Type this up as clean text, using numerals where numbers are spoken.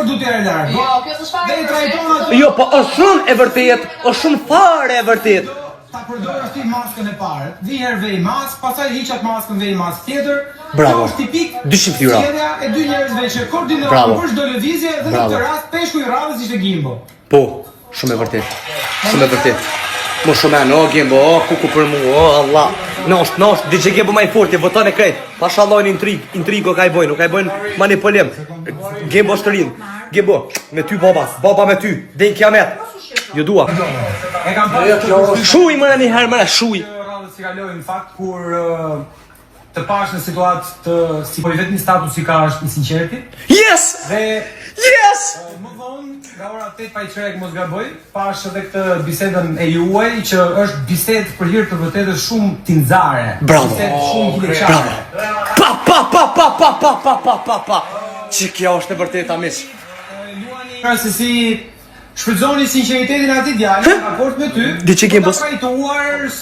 Por du t'ja larg. Jo, kjo s'është fare. Dhe i e trajton vërtetë, atë- Jo, po është shumë e vërtet, është shumë fare e vërtet. Ta përdorësh ti maskën e parë. Vi herë vej mask, pastaj hiq atë maskën vej maskë tjetër. Bravo. Kjo është tipik. 200 fytyra. Sjellja e dy njerëzve që koordinohen Bravo. për çdo lëvizje dhe në Bravo. këtë rast peshku i radhës ishte Gimbo. Po, shumë e vërtet. Shumë e vërtet. Më shumë e, no, Gembo, o, kuku për mu, o, Allah. Nosht, nosht, DJ Gembo ma i forti, voton e krejt. Pasha Allahun intrig, intrigo ka i bojnë, nuk ka i bojnë manipulim. Gembo është rinë. Gembo, me ty baba, baba me ty, deri në kiamet. Ju dua. E kam pasur Shuj mëre një herë mëre, shuj. radhës si kaloi në fakt kur ë, të pash në situatë të si po i vetmi status i ka është i sinqerti Yes! dhe Yes! Më vonë, nga ora 8 pa i çerek mos gaboj, pash edhe këtë bisedën e juaj që është bisedë për hir të vërtetës shumë tinzare. Bravo. Bisedë shumë hileqare. Bravo. Pa pa pa pa pa pa pa pa pa pa. Që kjo është e vërteta miq. Luani pra se si shfrytëzoni sinqeritetin e atij djali në raport me ty. Di që për Gimbos. ta trajtuar si.